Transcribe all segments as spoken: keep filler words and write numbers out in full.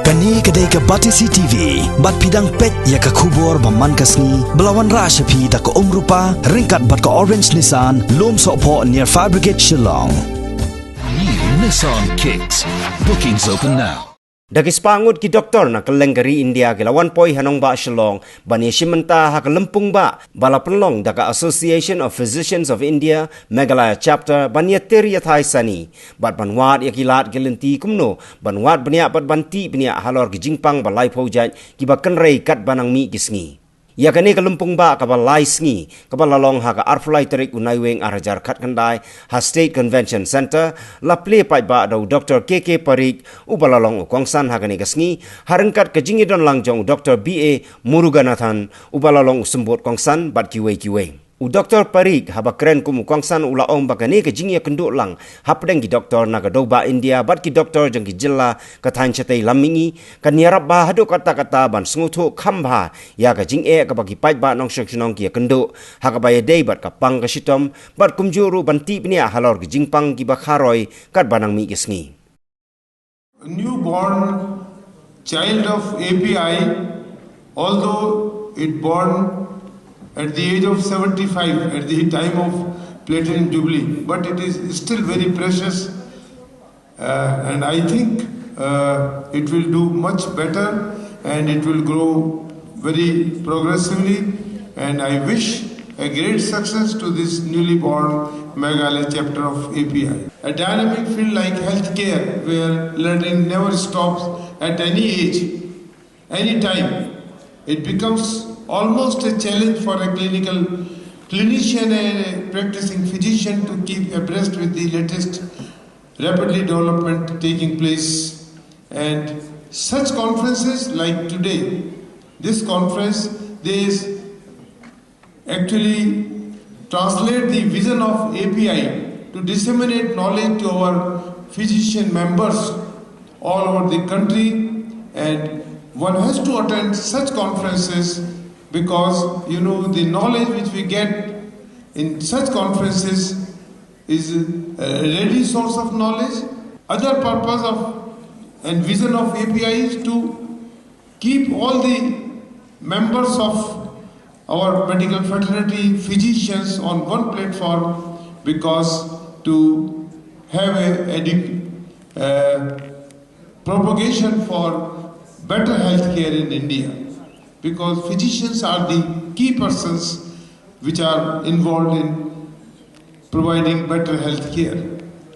Kane ka dei ka Batesi T V, bad phi dang peit ïa ka khubor ba man ka sngi, ba la wanrah sha phi da ka Umrupa, ryngkat bad ka Orange Nissan, Lumsohphoh near Fire Brigade Shillong. New Nissan Kicks. Bookings open now. Da ki spah ngut ki doktor na kylleng ka ri India ki la wan poi ha nongbah Shillong ban ïashim bynta ha ka lympung bah ba la pynlong da ka Association of Physicians of India Meghalaya Chapter ban ïatir ïathai sani bad ban wad ïa ki lad ki lynti kumno ban wad bniah bad ban tih bniah halor ki jingpang ba laiphew jait kiba kynrei katba nang mih ki sngi. Ïa kane ka lympung bah kaba lai sngi kaba la long ha ka arphew lai tarik u Naiwieng ar hajar khatkhyndai ha State Convention Centre la plie paidbah da u Doktor K K Parikh uba la long u kongsan ha kane ka sngi, ha ryngkat ka jingïadon lang jong u Doktor B A Muruganathan uba la long u symbud kongsan bad kiwei kiwei. U Doktor Parikh haba kren kum u kongsan u la ong ba kane ka jingïakynduh lang hapdeng ki doktor na ka Dewbah India bad ki doktor jong ki jylla ka thaiñ shatei lam mihngi kan ïarap bha haduh katta katta ban sngewthuh kham bha ïa ka jingeh kaba ki paidbah nongshong shnong ki ïakynduh ha kaba ïadei bad ka pang ka shitom bad kumjuh ruh ban tih bniah halor ki jingpang kiba kharoi katba nang mih ki sngi. A newborn child of A P I, although it born at the age of seventy-five at the time of Platinum Jubilee, but it is still very precious. Uh, and I think uh, it will do much better and it will grow very progressively. And I wish a great success to this newly born Meghalaya chapter of A P I. A dynamic field like healthcare, where learning never stops at any age, any time, it becomes almost a challenge for a clinical clinician and a practicing physician to keep abreast with the latest rapidly development taking place. And such conferences like today, this conference, they actually translate the vision of A P I to disseminate knowledge to our physician members all over the country. And one has to attend such conferences because, you know, the knowledge which we get in such conferences is a ready source of knowledge. Other purpose of and vision of A P I is to keep all the members of our medical fraternity, physicians on one platform because to have a, a uh, propagation for better health care in India, because physicians are the key persons which are involved in providing better health care.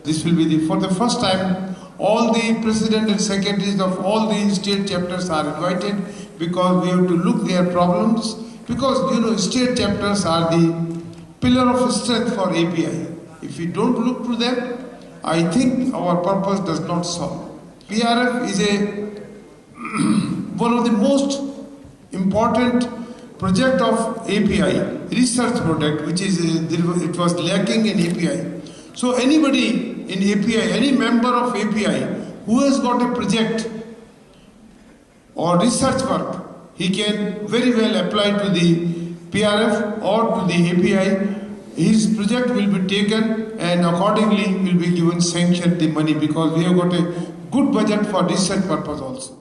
This will be the, for the first time, all the president and secretaries of all the state chapters are invited, because we have to look their problems, because, you know, state chapters are the pillar of strength for A P I. If we don't look to them, I think our purpose does not solve. P R F is a one of the most important project of A P I, research project, which is uh, it was lacking in A P I. So anybody in A P I, any member of A P I who has got a project or research work, he can very well apply to the P R F or to the A P I. His project will be taken and accordingly will be given sanction the money, because we have got a good budget for research purpose also.